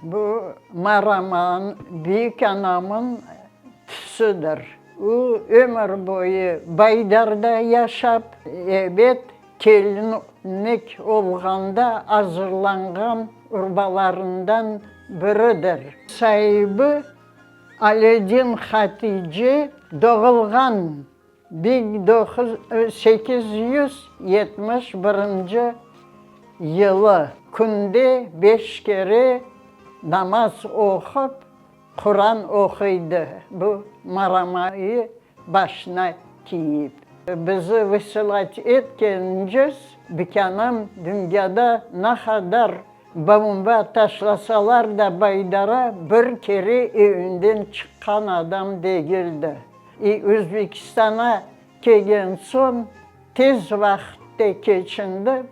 Bu maramanıñ büyük anamın tüsüdir. O, ömür boyu Baydarda yaşap, ebet, kelinlik olğanda azırlanğan urbalarından biridir. Saibi Aledin Hatici doğulğan 1871 yılı künde beş kere namaz oqup, Quran oquydı, bu maramayı başına kiyip. Bizi vısılat etkenciz, bikânam dünyada naqadar bomba taşlasalar da Baydara bir kere evinden çıqqan adam degildi. İ Özbekistana kelgen soñ tez vaqıtte keçindi.